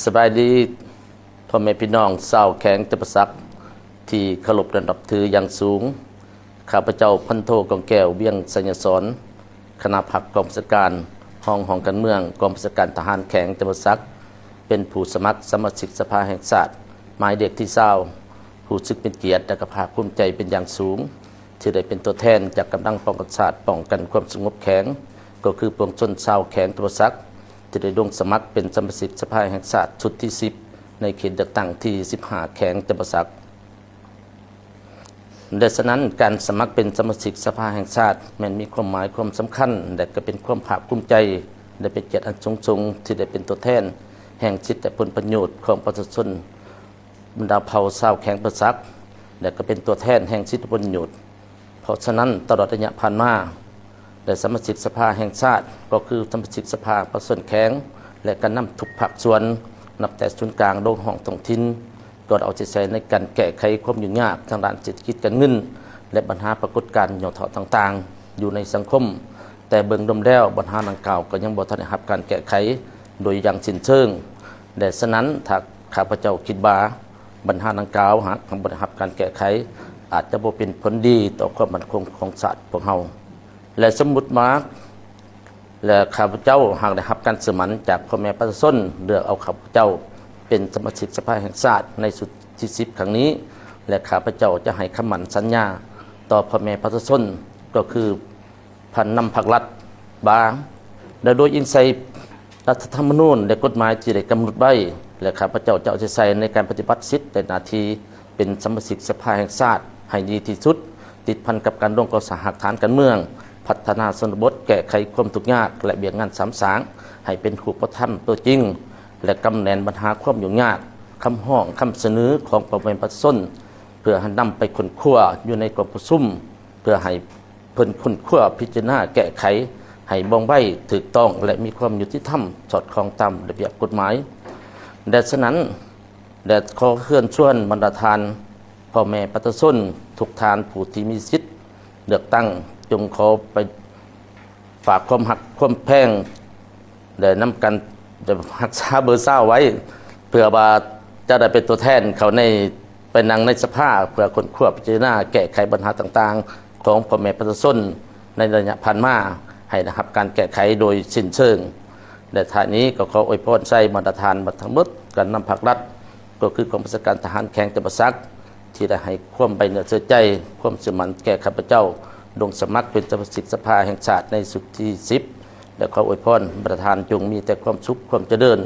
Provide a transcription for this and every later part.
ສະບາຍດີ ພໍ່ແມ່ພີ່ນ້ອງຊາວແຂວງຈຳປາສັກ ທີ່ເຄົາລົບ ແລະ ນັບຖືຢ່າງສູງ. ຂ້າພະເຈົ້າ ພັນໂທ ກອງແກ້ວ ວຽງໄຊຍະສອນ ຄະນະພັກກອງບັນຊາການ ຮອງຫ້ອງການເມືອງ ກອງບັນຊາການທະຫານແຂວງຈຳປາສັກ ເປັນຜູ້ສະໝັກສະມາຊິກສະພາແຫ່ງຊາດ ໝາຍເລກທີຊາວ ຮູ້ສຶກເປັນກຽດ ແລະ ກໍພາກພູມໃຈເປັນຢ່າງສູງ ທີ່ໄດ້ເປັນຕົວແທນຈາກກຳລັງປ້ອງກັນຊາດ ປ້ອງກັນຄວາມສະຫງົບແຂວງ ກໍຄືປວງຊົນຊາວແຂວງຈຳປາສັກ ທີ່ໄດ້ລົງສະໝັກເປັນສະມາຊິກສະພາແຫ່ງຊາດຊຸດທີສິບ ໃນເຂດເລືອກຕັ້ງທີສິບຫ້າ ແຂວງຈຳປາສັກ. ແລະ ສະນັ້ນ ການສະໝັກເປັນສະມາຊິກສະພາແຫ່ງຊາດ ແມ່ນມີຄວາມໝາຍຄວາມສຳຄັນ ແລະ ກໍເປັນຄວາມພາກພູມໃຈ ແລະ ເປັນກຽດອັນສູງສົ່ງ ທີ່ໄດ້ເປັນຕົວແທນແຫ່ງສິດ ແລະ ຜົນປະໂຫຍດຂອງປະຊາຊົນ ບັນດາເຜົ່າຊາວແຂວງຈຳປາສັກ ແລະ ກໍເປັນຕົວແທນແຫ່ງສິດ ແລະ ຜົນປະໂຫຍດ. ເພາະສະນັ້ນ ຕະຫຼອດໄລຍະຜ່ານມາ ແລະ ສະມາຊິກສະພາແຫ່ງຊາດ ກໍຄືສະມາຊິກສະພາປະຊາຊົນແຂວງ ແລະ ການນຳທຸກພາກສ່ວນ ນັບແຕ່ສູນກາງລົງຫ້ອງທ້ອງຖິ່ນ ກໍໄດ້ເອົາໃຈໃສ່ໃນການແກ້ໄຂຄວາມຫຍຸ້ງຍາກທາງດ້ານເສດຖະກິດການເງິນ ແລະ ບັນຫາປາກົດການຫຍໍ້ທໍ້ຕ່າງໆ ຢູ່ໃນສັງຄົມ. ແຕ່ເບິ່ງລວມແລ້ວ ບັນຫາດັ່ງກ່າວກໍຍັງບໍ່ທັນໄດ້ຮັບການແກ້ໄຂໂດຍຢ່າງສິ້ນເຊີງ ແລະ ສະນັ້ນ ຖ້າຂ້າພະເຈົ້າຄິດວ່າ ບັນຫາດັ່ງກ່າວຫາກຍັງບໍ່ໄດ້ຮັບການແກ້ໄຂ ອາດຈະບໍ່ເປັນຜົນດີຕໍ່ຄວາມໝັ້ນຄົງຂອງຊາດພວກເຮົາ. ແລະ ສົມມຸດວ່າ ແລະ ຂ້າພະເຈົ້າຫາກໄດ້ຮັບການເຊື່ອໝັ້ນຈາກພໍ່ແມ່ປະຊາຊົນ ເລືອກເອົາຂ້າພະເຈົ້າເປັນສະມາຊິກສະພາແຫ່ງຊາດໃນຊຸດທີສິບຄັ້ງນີ້ ແລະ ຂ້າພະເຈົ້າຈະໃຫ້ຄຳໝັ້ນສັນຍາຕໍ່ພໍ່ແມ່ປະຊາຊົນ ກໍຄື ຜູ້ນຳພັກລັດວ່າ ແລະ ໂດຍອີງໃສ່ລັດຖະທຳມະນູນ ແລະ ກົດໝາຍທີ່ໄດ້ກຳນົດໄວ້ ແລະ ຂ້າພະເຈົ້າຈະເອົາໃຈໃສ່ໃນການປະຕິບັດສິດ ແລະ ໜ້າທີ່ເປັນສະມາຊິກສະພາແຫ່ງຊາດໃຫ້ດີທີ່ສຸດ, ຕິດພັນກັບການລົງກໍ່ສ້າງຮາກຖານການເມືອງ, ພັດທະນາຊົນນະບົດ, ແກ້ໄຂຄວາມທຸກຍາກ ແລະ ວຽກງານສາມສ້າງໃຫ້ເປັນຮູບປະທຳຕົວຈິງ ແລະ ກຳແໜ້ນບັນຫາຄວາມຫຍຸ້ງຍາກ, ຄຳຮ້ອງ, ຄຳສະເໜີຂອງພໍ່ແມ່ປະຊາຊົນ ເພື່ອໃຫ້ນຳໄປຄົ້ນຄວ້າຢູ່ໃນກອງປະຊຸມ ເພື່ອໃຫ້ ເພິ່ນຄົ້ນຄວ້າພິຈາລະນາແກ້ໄຂໃຫ້ວ່ອງໄວ, ຖືກຕ້ອງ ແລະ ມີຄວາມຍຸຕິທຳ ສອດຄ່ອງຕາມລະບຽບກົດໝາຍ. ແລະ ສະນັ້ນ ແລະ ຂໍເຊີນຊວນບັນດາທ່ານພໍ່ແມ່ປະຊາຊົນທຸກທ່ານຜູ້ທີ່ມີສິດເລືອກຕັ້ງ ຈົ່ງຂໍໄປ ຝາກຄວາມຮັກຄວາມແພງ ແລະ ນຳກັນຮັກສາເບີຊາວໄວ້ ເພື່ອວ່າຈະໄດ້ເປັນຕົວແທນເຂົ້າໃນ ໄປນັ່ງໃນສະພາ ເພື່ອຄົ້ນຄວ້າພິຈາລະນາແກ້ໄຂບັນຫາຕ່າງໆຂອງພໍ່ແມ່ປະຊາຊົນໃນໄລຍະຜ່ານມາ ໃຫ້ໄດ້ຮັບການແກ້ໄຂໂດຍສິ້ນເຊີງ. ແລະ ທ້າຍນີ້ກໍຂໍອວຍພອນໃສ່ບັນດາທ່ານບັນດາທັງໝົດ ການນຳພັກລັດ ກໍຄືກອງບັນຊາການທະຫານແຂວງຈຳປາສັກ ທີ່ໄດ້ໃຫ້ຄວາມໄວ້ເນື້ອເຊື່ອໃຈ, ຄວາມເຊື່ອໝັ້ນແກ່ຂ້າພະເຈົ້າ ລົງສະໝັກເປັນສະມາຊິກສະພາແຫ່ງຊາດໃນຊຸດທີສິບ ແລະ ຂໍອວຍພອນບັນດາທ່ານຈົ່ງມີແຕ່ຄວາມສຸກ, ຄວາມຈະເລີນ,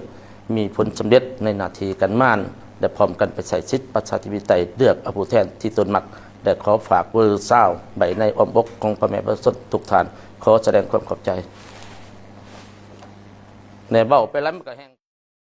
ມີຜົນສຳເລັດໃນໜ້າທີ່ການງານ ແລະ ພ້ອມກັນໄປໃຊ້ສິດປະຊາທິປະໄຕ ເລືອກເອົາຜູ້ແທນທີ່ຕົນມັກ ແລະ ຂໍຝາກເບີຊາວໄວ້ໃນອ້ອມອົກຂອງພໍ່ແມ່ປະຊາຊົນທຸກທ່ານ. ຂໍສະແດງຄວາມຂອບໃຈ. ແນ່ ເວົ້າໄປແລ້ວມັນກໍແຮງ